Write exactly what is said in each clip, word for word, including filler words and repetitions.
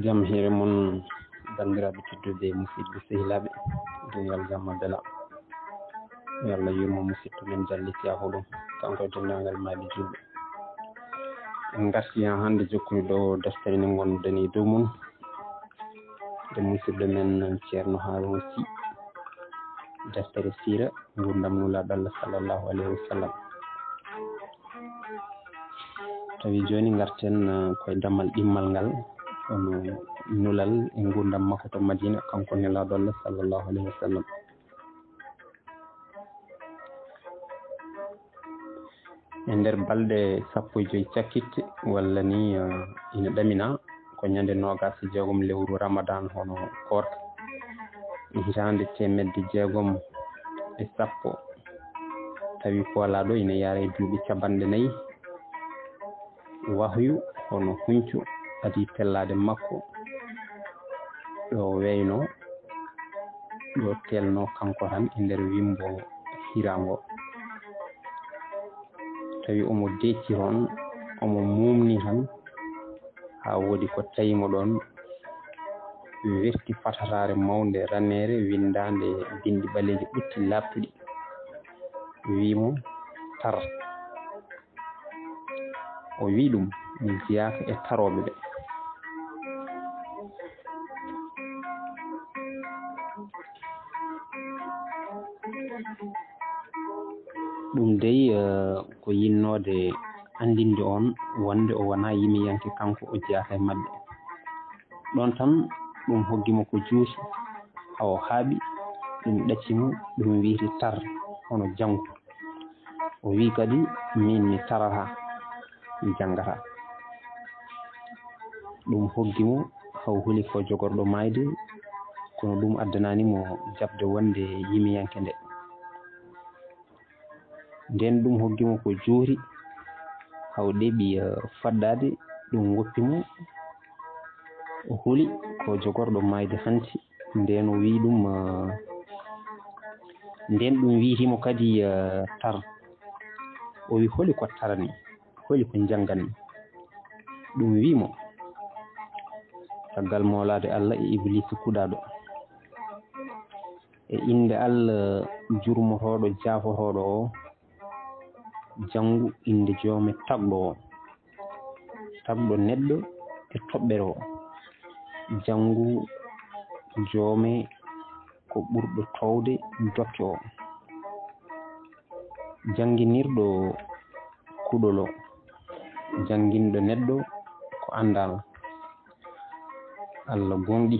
Jam hiire mon, banndiraaɓe tedduɓe, musidɓe sehilaaɓe, denndaangal jam e bela. Yo Allah yurmo musiɗɗo men Jalli Caahuɗo, kanko e denndaangal maayɓe julɓe. En ngartii haa hannde jokkude ɗo deftere nde ngonɗen e dow mum, nde musidɗo men Ceerno Haaruna Sy, deftere siira nguurndam Nulaaɗo Allah sallallahu alayhi wa sallam. Tawi jooni ngarten, eh, koye dammal ɗimmal ngal, kono nulal e nguurndam makko to Madina, kanko Nelaaɗo Allah sallallahu alayhi wa sallam. E nder balɗe sappo e joy cakkitte, walla ni, eh, ina ɗamina ko ñande noogaas e jeegom lewru Ramadan, hono koorka, e hitaande teemedde jeegom e sappo, tawi Koolaaɗo ina yaara e duuɓi capanɗe nayi. Wahyu hono hunco adii tellaade makko, ɗo weyno, ɗo teelno kanko tan e nder wimbo hiraango. Tawi omo deeci toon, omo muumni tan, haa woodi ko tawi mo ɗoon, werti fatataare mawnde raneere winndaande binndi ɓaleeji ɓutti laaɓtuɗi, wii mo, "Tar." O wii ɗum, "Mi jeyaaka e tarooɓe ɓe." Ɗum dey, eh, ko yinnoode anndinde on wonde o wonaa yimiyanke, kanko o jeyaaka e maɓɓe. Ɗon tan ɗum hoggi mo ko juuti, haa o haaɓi, ɗum ɗacci mo, ɗum wiyti tar hono janngu. O wii kadi, "Miin mi tarataa, mi janngataa." Ɗum hoggi mo, haa o huli ko jogorɗo maayde, kono ɗum addanaani mo jaɓde wonde yimiyanke nde. Nden ɗum hoggi mo ko juuti, haa o ɗeɓi, eh, faɗɗaade, ɗum woppi mo. O huli ko jogorɗo maayde hanti. Nden o wii ɗum, eh, nden ɗum wiiti mo kadi, eh, tar. O wii, "Holi ko tarani? Holi ko njannganmi?" Ɗum wii mo, "Caggal moolaade Allah e Ibliisa kuɗaaɗo, e innde Allah jurmotooɗo, jaafotooɗo o, janngu innde joome tagɗo o, tagɗo neɗɗo e toɓɓere o, janngu joome ko ɓurɗo toowde dokke o, jannginirɗo kuɗol o, jannginɗo neɗɗo ko anndal." Allah gooŋɗi.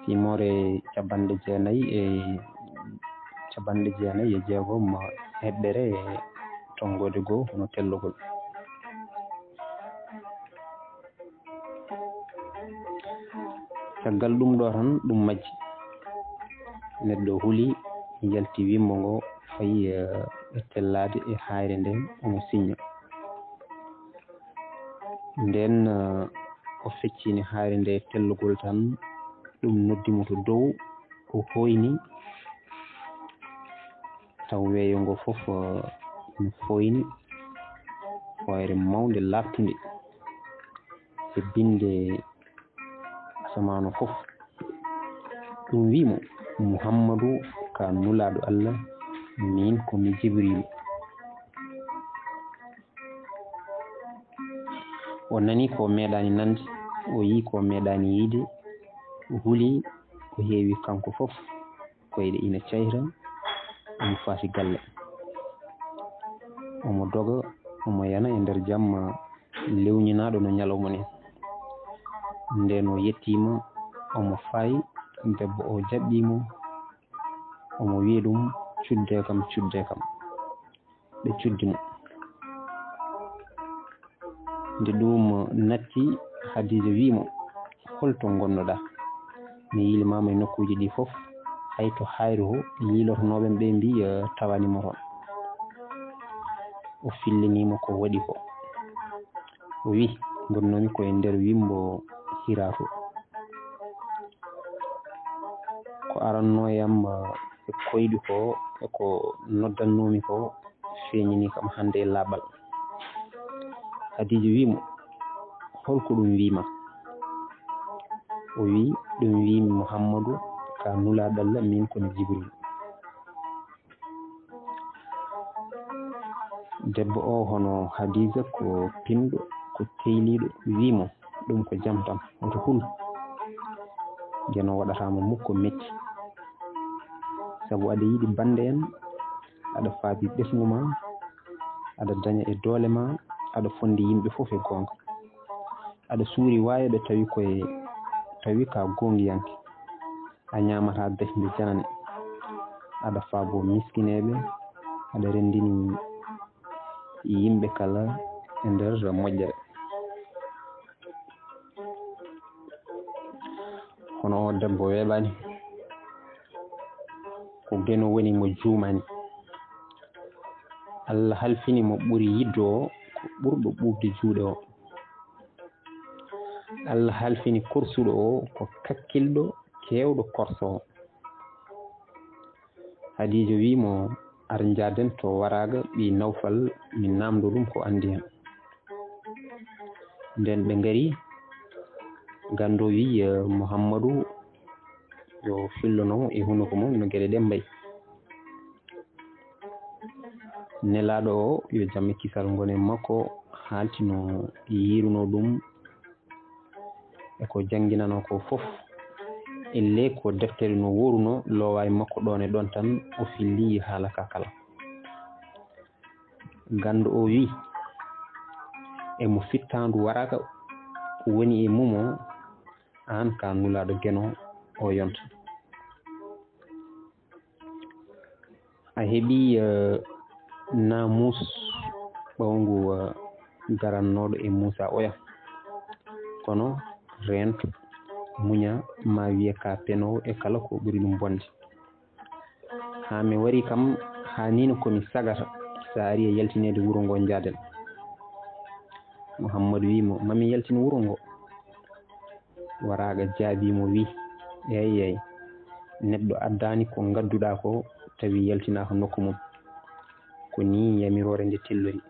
Simoore capanɗe jeenayi e, capanɗe jeenayi e jeegom heɓɓere, tonngoode goo hono tellugol. Caggal ɗum ɗo tan, ɗum majji. Neɗɗo huli, yalti wimbo ngo, fayi, eh, e tellaade e haayre nde, omo siñña. Nden, eh, o feccini haayre nde tellugol tan, ɗum noddi mo to dow, o hoyni, taw weeyo ngo fof, eh, ina foyni, hoyre mawnde laaɓtunde, e binnde asamaanu fof. Ɗum wii mo, "Muhammadu ka Nulaaɗo Allah, miin ko mi Jibriilu." O nani ko meeɗaani nande, o yii ko meeɗaani yiide, o huli, o heewi kanko fof, koyɗe ina cayra, omo faati galle. Omo doga, omo yana e nder jamma, lewñinaaɗo no ñalawma ni. Nden o yettiima, omo faayi, debbo o jaɓɓii mo, omo wiya ɗum, "Cudde kam, cudde kam." Ɓe cuddi mo. Nde ɗum natti, Hadiija wii mo, "Hol to ngonnoɗaa? Mi yiilimaama e nokkuuji ɗi fof, hay to hayru o, yiilotonooɓe ɓe mbii, eh, tawaani mo toon." O fillini mo ko waɗi ko. O wii, "Ngonnoomi ko e nder wimbo Hiraa to. Ko arannoo yam, eh, e koyɗi ko, e ko noddannoomi ko, feeñini kam hannde e laaɓal." Hadiija wii mo, "Hol ko ɗum wii ma?" O wii, "Ɗum wii mi Muhammadu ka nulaaɗo Allah, min ko mi Jibril." Debbo o, hono Hadiija, ko pinɗo, ko teyliiɗo, wii mo, "Ɗum ko jam tan, hoto hul." Geno waɗataa mo mukko metti. Sabu aɗa yiɗi bannde en, aɗa faabi ɓesngu ma, aɗa daña e doole ma, aɗa fondi yimɓe fof e goonga. Aɗa suuri waayoɓe tawi koye, tawi ka goongiyanke. A ñaamataa becnde janane. Aɗa faabo miskineeɓe, aɗa renndini yimɓe kala e nder moƴƴere. Kono o debbo weeɓaani. Ko Geno woni mo juumaani. Allah halfini mo ɓuri yidde o ko ɓurɗo ɓuuɓde juuɗe o. Allah halfini korsuɗo o ko kakkilɗo keewɗo korso o. Hadiija wii mo, "Ar njaaden to Waraaga ɓii Nawfal, mi naamndo ɗum ko anndi hen." Nden ɓe ngari, ganndo wii, eh, Muhammadu yo fillono mo e hunuko mum no geɗe ɗen mbayi. Nelaaɗo o, yo jam e kisal ngon e makko, haalti no yiiruno ɗum e ko jannginanoo ko fof. Ellee ko deftere no woorunoo, loowa e makko ɗoon e ɗoon tan, o filli haala ka kala. Ganndo o wii, "E mo fittaandu Waraaga ko woni e mum o, aan ka nulaaɗo Geno o yonta." A heɓii, eh, naamuus ɓawngu, eh, garannooɗo e Muusaa oya. Kono reento, muña, ma wiye ka penoowo e kala ko ɓuri ɗum bonde. Haa mi wari kam, haa nii no ko mi sagata, so a arii e yaltineede wuro ngo njaaden. Muhammadu wii mo, "Ma mi yaltin wuro ngo." Waraaga jaabii mo, wii, "Eey, eey, neɗɗo addaani ko ngadduɗaa ko, tawi yaltinaaka nokku mum. Ko nii yamiroore nde tellori."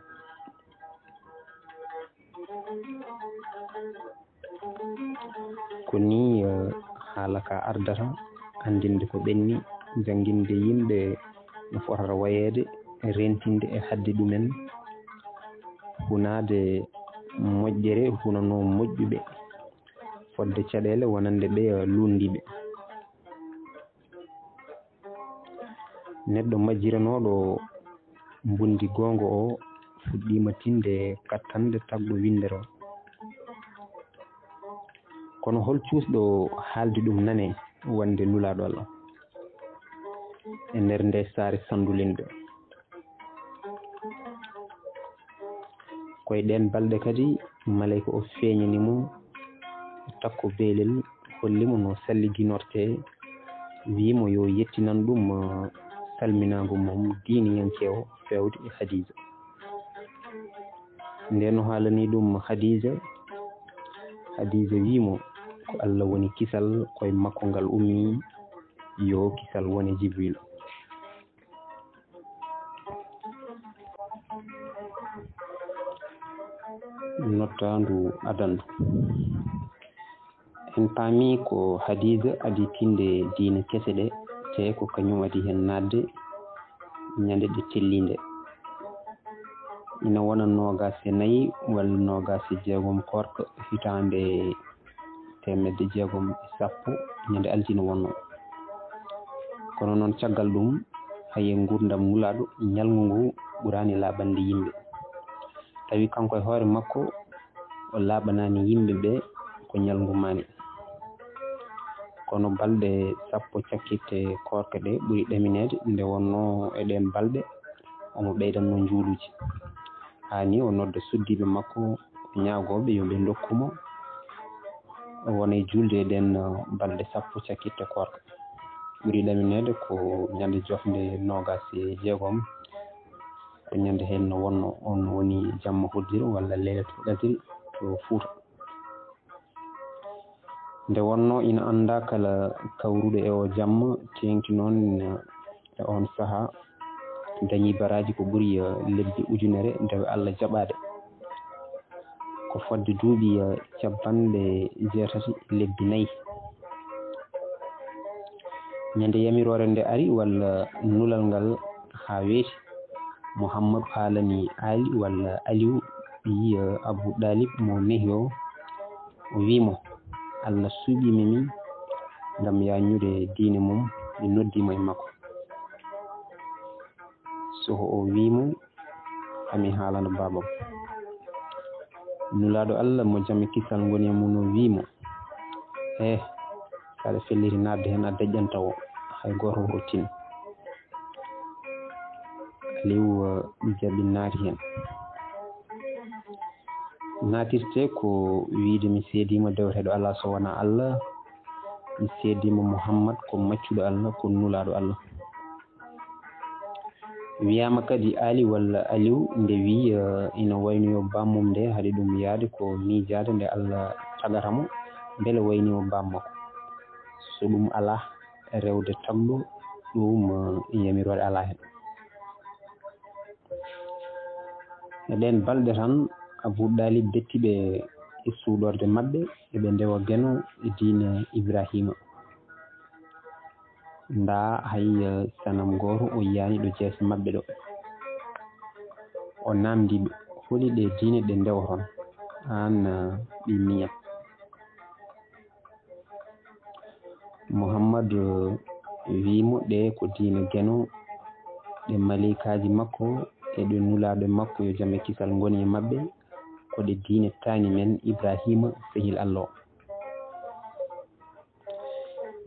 Ko nii, eh, haala ka ardata, anndinde ko ɓenni, jannginde yimɓe no fotata wayeede, rentinde e haɗde ɗumen, hunaade moƴƴere, hunanoo moƴƴuɓe, fodde caɗeele wonande ɓe, eh, lunndiiɓe. Neɗɗo majjiranooɗo mbundi goonga o fuɗɗiima tinde kattanɗe tagɗo winndere o. Kono hol cuusɗo haaldi ɗum nane wonde Nulaaɗo Allah e nder nde saare sandulinɓe? Koye ɗeen balɗe kadi, maleyka o feeñani mo takko beelel, holli mo no salliginortee, wii mo yo yettinan ɗum, eh, salminaango mum diiniyankeewo feewde e Hadiija. Ndeen o haalanii ɗum Hadiija, Hadiija wii mo, "Ko Allah woni kisal, koye makko ngal ummii, yo kisal wone Jibriil." Nottaandu adandu. En paami ko Hadiija adii tinde diina kese ɗe, te ko kañum adii heen naatde ñande ɗe tellii nde. Ina wona noogaas e nayi walla noogaas e jeegom koorka hitaande teemedde jeegom e sappo, ñande altine wonnoo. Kono noon, caggal ɗum, hayi e nguurndam Nulaaɗo, ñalngu ngu ɓuraani laaɓande yimɓe. Tawi kanko e hoore makko, o laaɓanaani yimɓe ɓe ko ñalngu maani. Kono balɗe sappo cakkitte koorka ɗe ɓuri ɗamineede, nde wonnoo e ɗeen balɗe, omo ɓeydatnoo njuuluuji. Haa ni o nodda suddiiɓe makko, ñaagooɓe yo ɓe ndokku mo, o wona e juulde e ɗeen, uh, balɗe sappo cakkitte koorka. Ɓuri ɗamineede ko ñande jofnde noogaas e jeegom, ko ñande heen no wonnoo, on woni jamma hoddiro walla Laylatul Qadri to Fuuta. Nde wonnoo ina anndaa kala kawruɗo e oo jamma, teeŋti noon e oon sahaa, dañii baraaji ko ɓuri, eh, lebbi ujunere, ndewa Allah jaɓaade. Fodde duuɓi, eh, cappanɗe jeetati lebbi nayi. Ñande yamiroore nde ari, walla nulal ngal haa weeti, Muhammadu haalani Ali walla Aliw ɓiyi, eh, Abu Ɗaalib mo nehi o, o wii mo, "Allah suuɓiima min ngam yaññude diine mum, mi noddiima e makko." Soho o wii mo, "Haa mi haalana baabam." Nulaaɗo Allah mo jam e kisal ngoni e mum o wii mo, "Eh, so aɗa felliti naatde heen, a deƴƴanta o, hay gooto woto tin." Aliw, eh, jaɓi naati heen. Naatirte ko wiyde, "Mi seediima dewteeɗo alaa so wonaa Allah, mi seediima Muhammad ko maccuɗo Allah, ko nulaaɗo Allah." Wiyaama kadi Ali walla Aliw nde wii, eh, ina wayno yo bammum nde haɗi ɗum yaade ko miijaade nde Allah tagata mo, mbele wayni o bammakko. So ɗum alaa, rewde tagɗo ɗum, eh, yamiroore alaa heen. E ɗeen balɗe tan, Abu Ɗaalib betti ɓe e suuɗorde maɓɓe, eɓe ndewa Geno e diine Ibraahiima. Ndaa, hay, eh, sanam gooto o yiyaani ɗo jeese maɓɓe ɗo. O naamndii ɓe, "Holi ɗee diine ɗe ndewoton, aan, eh, ɓii miyam?" Muhammadu wii mo, "Ɗee ko diine Geno, ɗe maleykaaji makko e ɗe nulaaɓe makko, yo jam e kisal ngoni e maɓɓe, ko ɗe diine taani men Ibraahiima, sehil Allah o."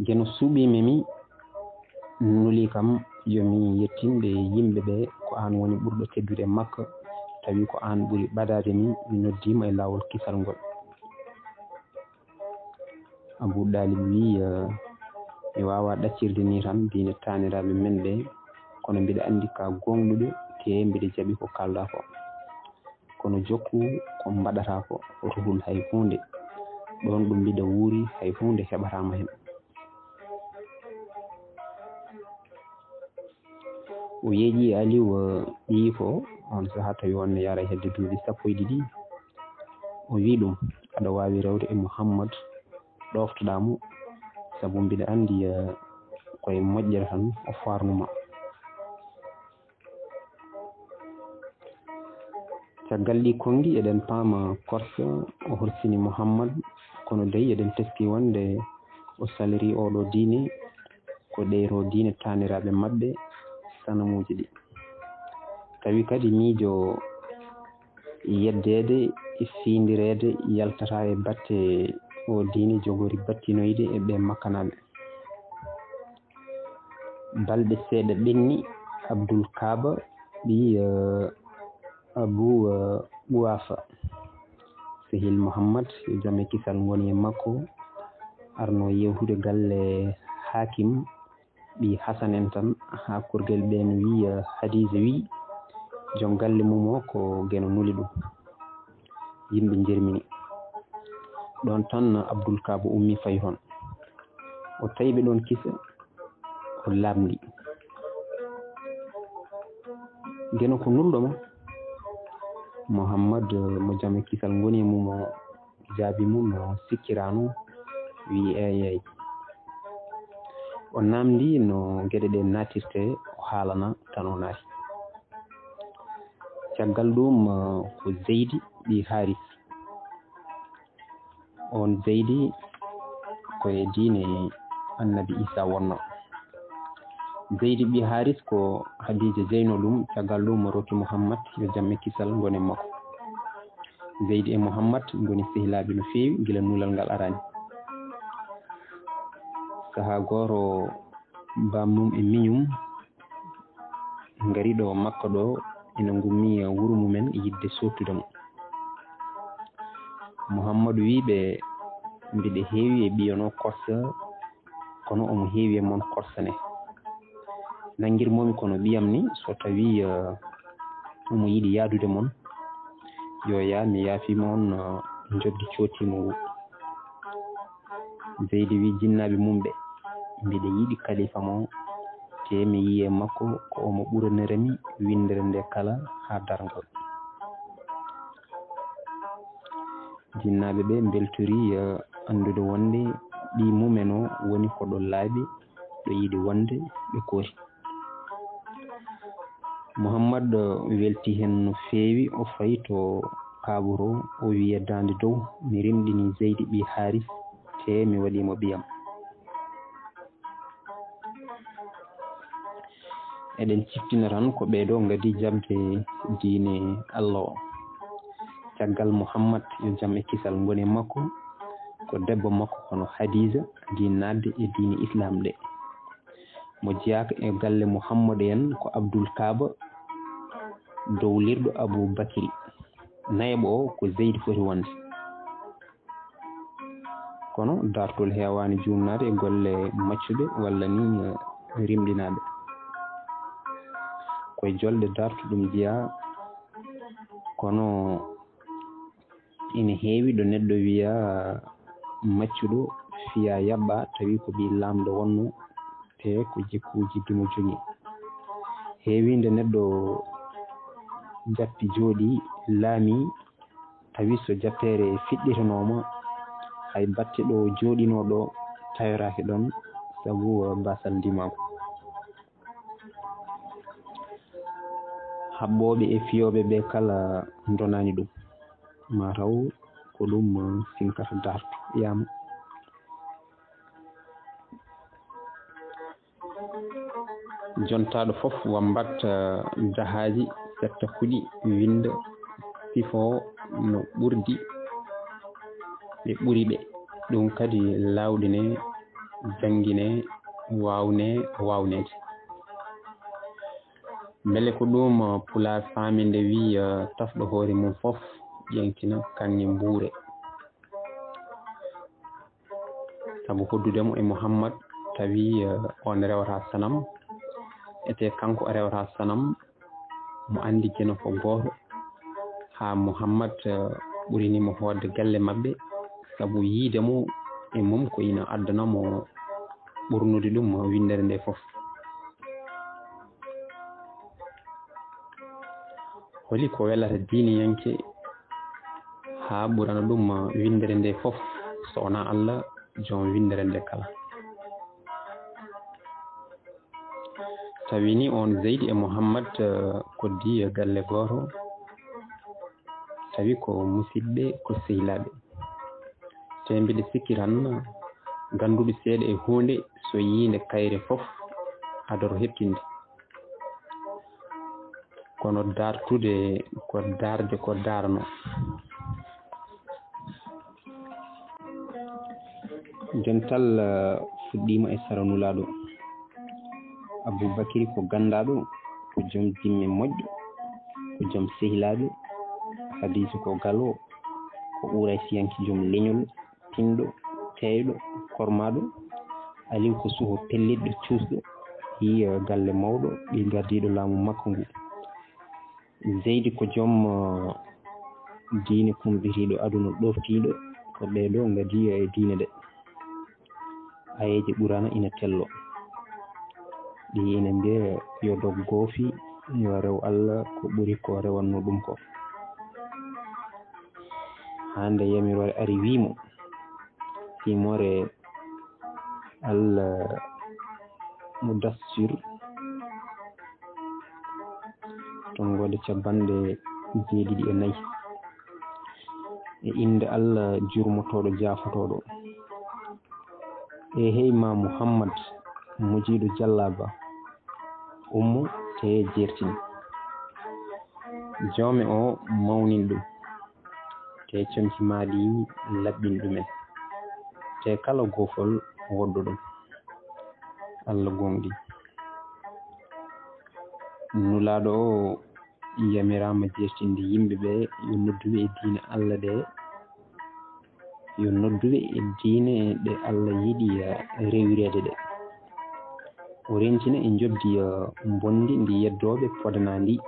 Geno suuɓiima mi, nuli kam yo mi yettin ɓe yimɓe ɓe, ko aan woni ɓurɗo teddude e makko, tawi ko aan ɓuri ɓadaade mi, mi noddiima e laawol kisal ngol. Abu Ɗaalib wii, eh, "Mi waawaa ɗaccirde nii tan diine taaniraaɓe men ɓe, kono mbiɗa anndi ka gooŋɗuɗo, tee mbiɗa jaɓi ko kaalɗaa ko. Kono jokku ko mbaɗataa ko, ruhul hay huunde. Ɗoon ɗo mbiɗa wuuri hay huunde heɓataa ma heen." O yeeƴii Aliw, eh, ɓiyiiko, oon sahaa tawi oon ne yaara hedde duuɓi sappo e ɗiɗi. O wii ɗum, "Aɗa waawi rewde e Muhammad, ɗooftoɗaa mo, sabu mbiɗa anndi, eh, ko e moƴƴere tan o faarnu ma." Caggal ɗii konngi, eɗen paama Korsa o horsini Muhammad, kono dey eɗen teskii wonde o salirii oo ɗoo diine, ko ɗeyro diine taaniraaɓe maɓɓe sanamuuji ɗi. Tawi kadi miijo yeddeede e fiindireede yaltataa e batte oo diine jogori battinoyde e ɓee makkanaaɓe. Balɗe seeɗa ɓenni, Abdul Kaaba ɓii, eh, Abu, eh, Quwaafa, sehil Muhammad, yo jam e kisal ngoni e makko, arno yewtude galle Haakim ɓii Hasan en tan, haa kurgel ɓeen wii, eh, Hadiija wii, joom galle mum o ko Geno nuli ɗum. Yimɓe njermini. Ɗoon tan Abdul Kaaba ummi fayi toon. O tawi ɓe ɗoon kisa, o laaɓndi. Geno ko nulɗo ma? Muhammad, eh, mo jam e kisal ngoni e mum o jaabi mum no sikkiraano, wii, "Eey, eey." O naamndi no geɗe ɗe naatirte, o haalana tan o naati. Caggal ɗum, eh, ko Zeydi ɓii Haaris. Oon Zeydi ko e diine Annabi Iisaa wonno. Zeydi ɓii Haaris ko Hadiija jeyno ɗum, caggal ɗum o rokki Muhammad, yo jam e kisal ngon e makko. Zeydi e Muhammad ngoni sehilaaɓe no feewi gila nulal ngal araani. Sahaa gooto, bammum e miñum ngari ɗo makko ɗo, ina ngummi wuro mumen yiɗde soottude mo. Muhammadu wii ɓe, "Mbiɗa heewi e ɓiya no Korsa, kono omo heewi e mon Korsa ne. Nanngirmoomi kono ɓiyam ni, so tawii, eh, omo yiɗi yahdude mon, yo yah, mi yaafii mo on, eh, njoɓdi cootiima ngu." Zeydi wii jinnaaɓe mum ɓe, "Mbiɗa yiɗi kalifa mo, tee mi yiyee makko ko omo ɓuranira mi winndere nde kala haa darngal." Jinnaaɓe ɓe mbeltorii, eh, anndude wonde ɓiy mumen o woni ko ɗo laaɓi, ɗo yiɗi wonde, ɓe koori. Muhammad, eh, weltii heen no feewi, o fayi to kaaburu o, o wiya daande dow, "Mi rimɗinii Zeydi ɓii Haaris, tee mi waɗii mo ɓiyam." Eɗen ciftina tan ko ɓee ɗoo ngadii jaɓde diine Allah o. Caggal Muhammad, yo jam e kisal ngon e makko, ko debbo makko hono Hadiija adii naatde e diine Islaam nde. Mo jeyaaka e galle Muhammad en ko Abdul Kaaba, dowlirɗo Abu Bakri. Nayaɓo o ko Zeydi foti wonde. Kono daartol heewaani juumnaade e golle maccuɓe walla ni, eh, rimɗinaaɓe. Ko e jolde daartu ɗum jeyaa, kono ina heewi ɗo neɗɗo wiya maccuɗo fiya yaɓɓa, tawi ko ɓii laamɗo wonno, te ko jikkuuji dumo jogii. Heewi nde neɗɗo jappi jooɗi laami, tawi so jappeere fiɗɗitanooma, hay batte ɗo jooɗinoo ɗo tayoraaki ɗoon, sabu baasal ndimaagu. Haɓɓooɓe e fiyooɓe ɓe kala ndonaani ɗum. Mataw ko ɗum sinkata daartu yaama. Jontaaɗo fof wambat, eh, dahaaji, setta kuɗi, winnda, sifoo no ɓurdi ɓe ɓuri ɓe. Ɗum kadi laawɗinee, jannginee, waawnee, waawneede. Mbele ko ɗum, eh, Pulaar faaminde wii, eh, tafɗo hoore mum fof, ƴeeŋtina kaŋŋe mbuure. Sabu hoddude mo e Muhammad, tawi, eh, on rewata sanam, ete kanko o rewata sanam, mo anndi jeno ko gooto, haa Muhammad, eh, ɓurini mo hoodde galle maɓɓe, sabu yiide mo e mum ko ina addana mo ɓurnude ɗum winndere nde fof. Holi ko welata diiniyanke haa ɓurana ɗum winndere nde fof, so wonaa Allah, joom winndere nde kala? Tawi ni on Zeydi e Muhammad, eh, koddii galle gooto, tawi ko musidɓe, ko sehilaaɓe. Te mbiɗa sikki tan, gannduɗo seeɗa e huunde, so yii nde kayre fof, adoro heɓtinde. Kono daartude ko daarde ko daarno. Dental, eh, fuɗɗiima e sara Nulaaɗo. Abubakri ko ganndaaɗo, ko joom jimme moƴƴo, ko joom sehilaaɓe. Hadiisu ko galo, ko Quraysiyanke joom leñol, pinɗo, teeyɗo, kormaaɗo. Aliw ko suho pellitɗo, cuusɗo, yiya galle mawɗo, ɓii gardiiɗo laamu makko ngu. Zeydi ko joom, eh, diine, kumbitiiɗo aduna, ɗoftiiɗo ko ɓee ɗoo ngadii e diine ɗe. Ayeeje Quraana ina tello. Ɗi ina mbiya, "Yo dog goofi, yo rew Allah ko ɓuri ko rewannoo ɗum ko." Haa nde yamiroore ari, wii mo, Simoore Al Mudassir, tonngoode cappanɗe jeeɗiɗi e nayi. E innde Allah jurmotooɗo, jaafotooɗo. E hey ma Muhammad, mojiiɗo jallaaba, ummo te jeertin. Joome o mawnin ɗum, te comci maa ɗi laɓɓin ɗumen, te kala goofol woɗɗo ɗum. Allah gooŋɗi. Nulaaɗo o yamiraama jeertinde yimɓe ɓe, yo nodduɓe e diine Allah ɗe, yo nodduɓe e diine ɗe Allah yiɗi, eh, rewireede ɗe. O rentina e njoɓdi, eh, mbonndi ndi yeddooɓe podanaa ndi.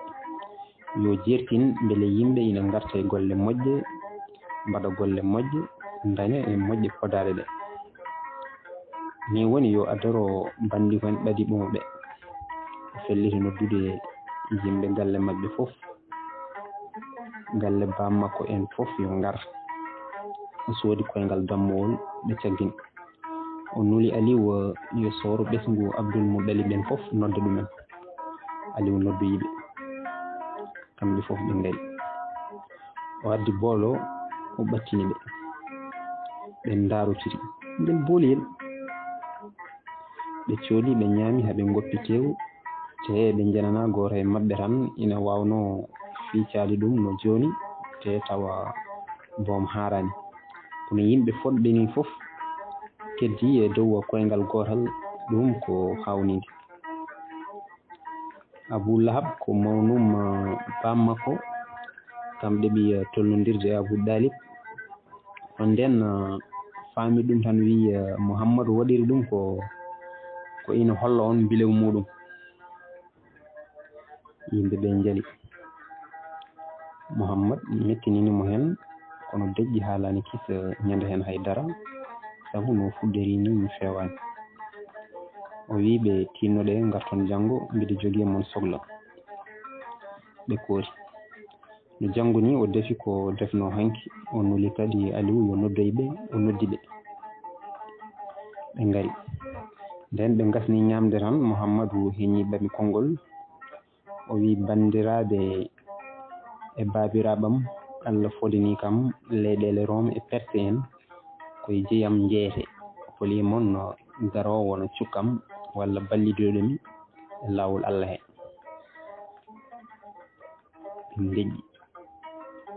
Yo jeertin mbele yimɓe ina ngarta e golle moƴƴe, mbaɗa golle moƴƴe, ndaña e moƴƴe podaaɗe ɗe. Ni woni yo adoro banndiko en ɓadiɓɓe ɓe. O felliti noddude yimɓe galle maɓɓe fof, galle baam makko en fof yo ngar. Soodi koyngal dammowol, ɓe caggini. O nuli Aliw yo sooro ɓesngu Abdul Muɗɗalib ɓen fof nodda ɗumen. Aliw noddoyi ɓe. Kamɓe fof ɓe ngari. O addi boolo, o ɓattini ɓe. Ɓe ndaarotiri. Ngel booliyel. Ɓe coodi, ɓe ñaami, haa ɓe ngoppi teewu. Te ɓe njananaa gooto e maɓɓe tan ina waawnoo fiicaade ɗum no jooni, te tawa boom haaraani. Kono yimɓe fotɓe nii fof keddii e dow koyngal gootal, ɗum ko haawninde. Abu Lahab ko mawnum, ah, baam makko, kam ɗeɓi, ah, tolnondirde e Abu Ɗaalib. On nden, ah, faami ɗum tan, wiyi, ah, Muhammadu waɗiri ɗum ko, ko ina holla on mbilew muuɗum. Yimɓe ɓe njali. Muhammad mettinini mo heen, kono deƴƴi haalaani kis ñande heen hay dara, sabu no fuɗɗori ni mi feewaani. O wiyi ɓe, "Tinnoɗee, ngarton janngo, mbiɗa jogii e mon sogla." Ɓe koori. No janngo ni o defi ko defnoo hanki, o nuli kadi Aliw yo noddoy ɓe, o noddi ɓe. Ɓe ngari. Nden ɓe ngasni ñaamde tan, Muhammadu heñi ɓami konngol. O wiyi, "Banndiraaɓe e baabiraaɓam, Allah folini kam leyɗeele Room e Perse en, ko e jeyam njeyete. Foli e mon garoowo wona cukkam walla ballidiiɗo mi e laawol Allah he." Ɓe ndeƴƴi,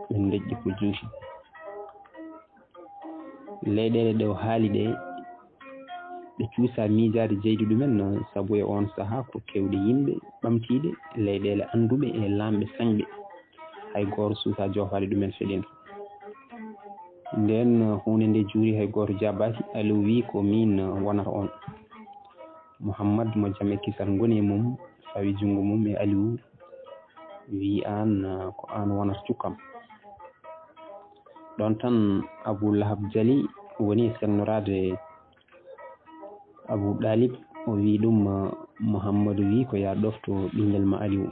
ɓe ndeƴƴi ko juuti. Leyɗeele ɗe o haali ɗe, ɓe cuusa miijaade jeyɗi ɗumen, sabu e oon sahaa ko keewɗe yimɓe ɓamtiiɓe, leyɗeele annduɓe e laamɓe sañɓe. Hay gooto suusaa joofaade ɗumen feɗinto. Ndeen huunde nde juuri hay gooto jaabaaki, Aliw wiyi, "Ko miin wonata oon." Muhammad mo jam e kisal ngoni e mum, fawi junngo mum e Aliw, wiyi, "Aan, ko aan wonata cukkam." Ɗoon tan Abu Lahab jali, woni e sennoraade Abu Ɗaalib, o wiyi ɗum, "Muhammadu wiyi ko yaa ɗofto ɓinngel ma Aliw."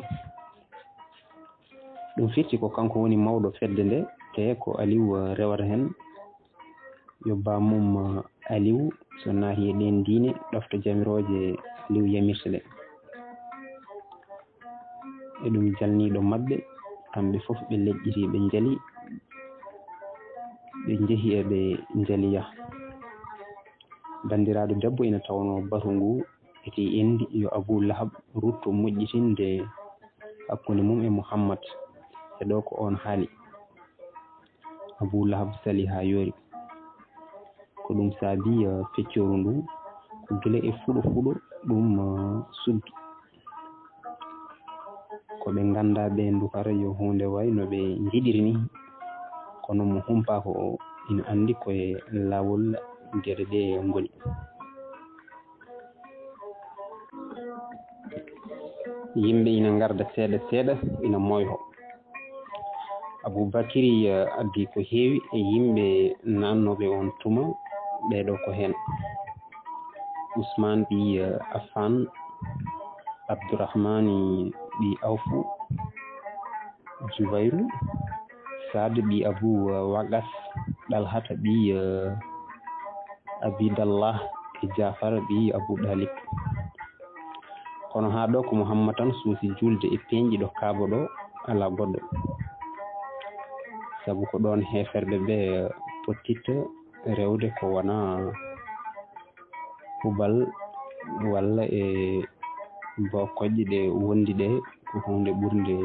Ɗum firti ko kanko woni mawɗo fedde nde, te ko Aliw rewata heen. Yo baamum Aliw so naati e ɗeen diine, ɗofta jamirooje Aliw yamirta ɗe. E ɗum jalniiɗo maɓɓe, kamɓe fof ɓe leƴƴiti, ɓe njali, ɓe njehi e ɓe njali yaha. Banndiraaɗo debbo ina tawnoo batu ngu eti endi yo Abu Lahab rutto moƴƴitinde hakkunde mum e Muhammad, e ɗo ko oon haali. Abu Lahab sali haa yoori. Ko ɗum saabi, eh, feccooru ndu, ko gila e fuɗo fuɗo ɗum, eh, suddi. Ko ɓe nganndaa ɓe ndukara yo huunde way no ɓe njiɗiri ni, kono mo humpaako o ina anndi ko e laawol geɗe ɗe ngoni. Yimɓe ina ngarda seeɗa seeɗa, ina moyho. Abubakiri, eh, addi ko heewi e yimɓe naannooɓe oon tuma, ɓeeɗo ko heen: Usmaan ɓii, eh, Affaan, Abdurahmaani ɓii Awfu, Jubayru, Saad ɓii Abu, eh, Waqas, Ɗalhata ɓii, eh, Abidallah e Jaafar ɓii Abu Ɗaalib. Kono haa ɗo ko Muhammad tan suusi juulde e peeñɗi ɗo Kaaba ɗo, alaa goɗɗo. Sabu ko ɗoon heeferɓe ɓe pottitta rewde ko wonaa Hubal walla e bokkoƴƴe ɗe wondi ɗe, ko huunde ɓurnde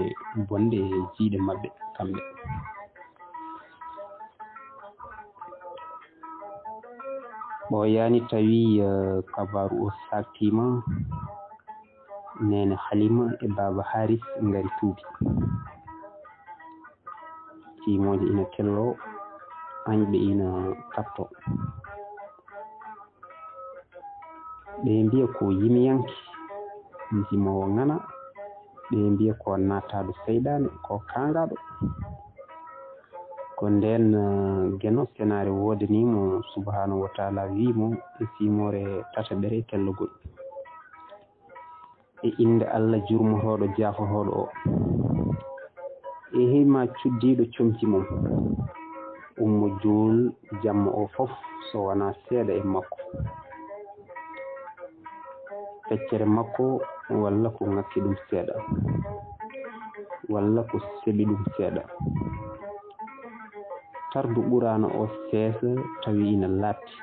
bonde e jiyɗe maɓɓe kamɓe. Ɓooyaani tawi, eh, kabaaru o saaktiima, neene Halima e baaba Haris ngari tuubi. Siimooje ina tello, añɓe ina kapto. Ɓe mbiya ko yimiyanke, simoowo ŋana. Ɓe mbiya ko naataaɗo seyɗaane, ko kaangaaɗo. Ko ndeen, eh, Geno senaare woodanii mo, subhaanahu wa taala wii mo e siimoore tataɓere e tellogol. E innde Allah jurmotooɗo jaafotooɗo o. E heyma cuddiiɗo comci mum. ummo juul jamma o fof so wonaa seeɗa e makko. Feccere makko walla ko ŋakki ɗum seeɗa, walla ko seɓi ɗum seeɗa. Tardu Quraana o seesa tawi ina laaɓti.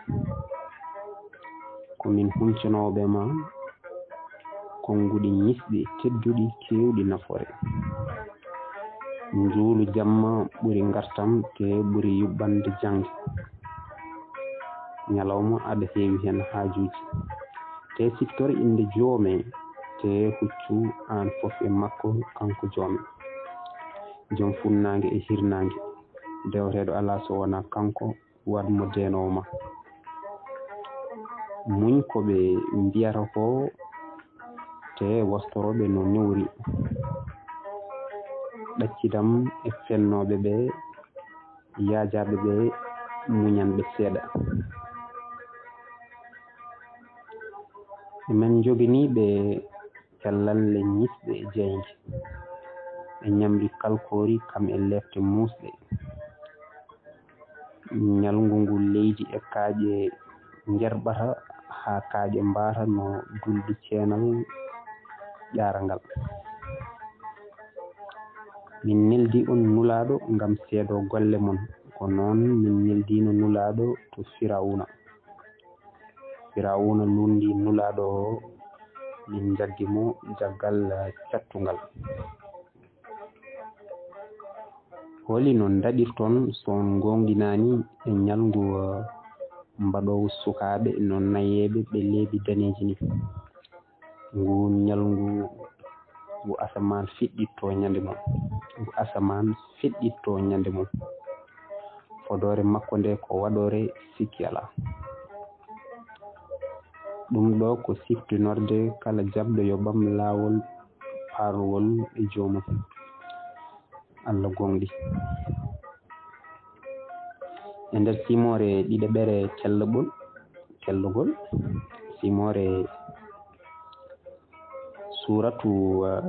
Ko min huncanooɓe ma konnguɗi ñisɗi, tedduɗi, keewɗi nafoore. Njuulu jamma ɓuri ngartam te ɓuri yuɓɓande jaŋde. Ñalawma aɗa heewi heen haajuuji. Te siftor innde joome, te huccu aan fof e makko, kanko joome. Joom funnaange e hirnaange. Dewteeɗo alaa so wonaa kanko, waɗ mo deenoowo ma. Muñ ko ɓe mbiyata ko, te wostorooɓe no newri. Ɗaccidam e fennooɓe ɓe, yaajaaɓe ɓe, muñan ɓe seeɗa. Men njoganii ɓe callalle ñisɗe e jeynge, e ñamri kalkoori kam e leefte muusɗe. Ñalngu ngu leydi e kaaƴe njerɓata haa kaaƴe mbaata no dulɗi ceenal ƴaarangal. Min neldi on Nulaaɗo ngam seedoo golle mon, ko noon min neldiino Nulaaɗo to Firawuna. Firawuna luundi Nulaaɗo o, min njaggi mo jaggal cattungal. Holi no ndaɗirton so on ngoongɗinaani e ñalngu, eh, mbaɗoowu sukaaɓe no nayeeɓe ɓe leeɓi daneeji ni? Ngu ñalngu ngu asamaan fiɗɗitto ñande mum, ngu asamaan fiɗɗitto ñande mum. Fodoore makko nde ko waɗoore sikki alaa. Ɗum ɗo ko siftinorde kala jaɓɗo yo ɓam laawol parwol e joomum. Allah gooŋɗi. E nder simoore ɗiɗaɓere cellugol, cellugol, simoore suuratu, eh,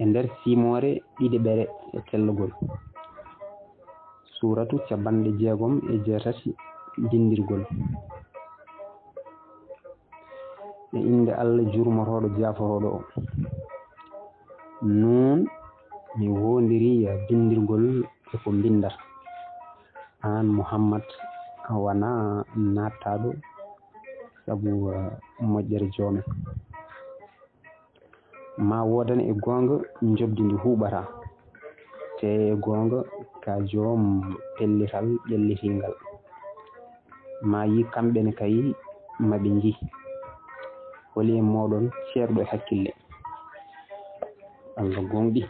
e nder simoore ɗiɗaɓere cellugol, suuratu capanɗe jeegom e jeetati, bindirgol. E innde Allah jurmotooɗo jaaforooɗo o. Nuun, mi woondirii bindirgol e ko mbinndata. Aan Muhammad, a wanaa naattaaɗo sabu, eh, moƴƴere joome. Ma woodan e goonga njoɓdi ndi huuɓataa, te e goonga ka joom pellital ƴellitiingal. Ma yi kamɓe ne kay ma ɓe nji. Holi e mooɗon ceerɗo e hakkille? Allah gooŋɗi.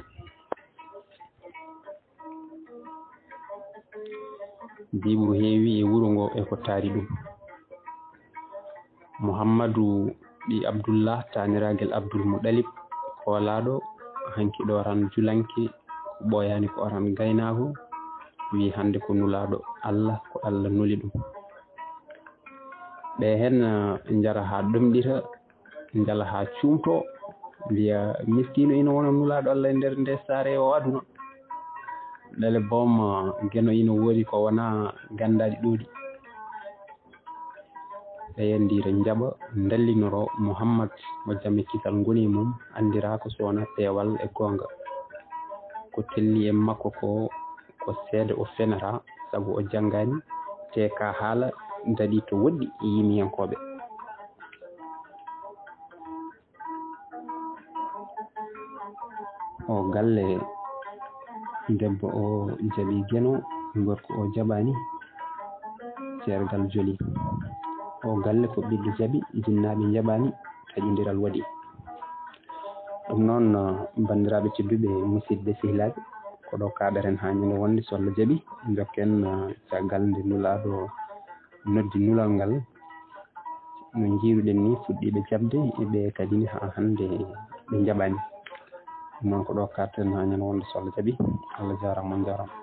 Jiiɓru heewi e wuro ngo e ko taari ɗum. Muhammadu ɓii Abdullah, taaniraagel Abdul Muɗalib, koolaaɗo, hanki ɗo tan julanke, ko ɓooyaani ko o tan gaynaako, wii hannde ko nulaaɗo Allah, ko Allah nuli ɗum. Ɓe heen, ah, njara haa ɗomɗita, njala haa cuumtoo, mbiya miskiino ina wona nulaaɗo Allah e nder nde saare o aduna. Ɗale boom, ah, geno ina woodi ko wonaa ganndaaɗi ɗuuɗi. Ɓe yenndiira njaɓa ndallinoro Muhammad mo jam e kisal ngoni e mum, anndiraa ko so wonaa peewal e goonga. Ko telli e makko ko, ko seede o fenata, sabu o janngaani, te ka haala daɗi to woɗɗi e yimiyankooɓe. O galle debbo o jaɓi geno, gorko o jaɓaani, ceergal joli. O galle ko ɓiɗɗo jaɓi, jinnaaɓe njaɓaani, taƴondiral waɗi. Ɗum noon, banndiraaɓe tedduɓe, musidɓe sehilaaɓe, ko ɗo kaaɗaren haa ñande wonde so Allah jaɓi, njokken, eh, caggal nde nulaaɗo noddi nulal ngal. No njiiruɗen ni, fuɗɗiiɓe jaɓde e ɓe kadi ni haa hannde ɓe njaɓaani. Ɗum noon ko ɗo kaaɗten haa ñande wonde so Allah jaɓi. Allah jaaraama, on njaaraama.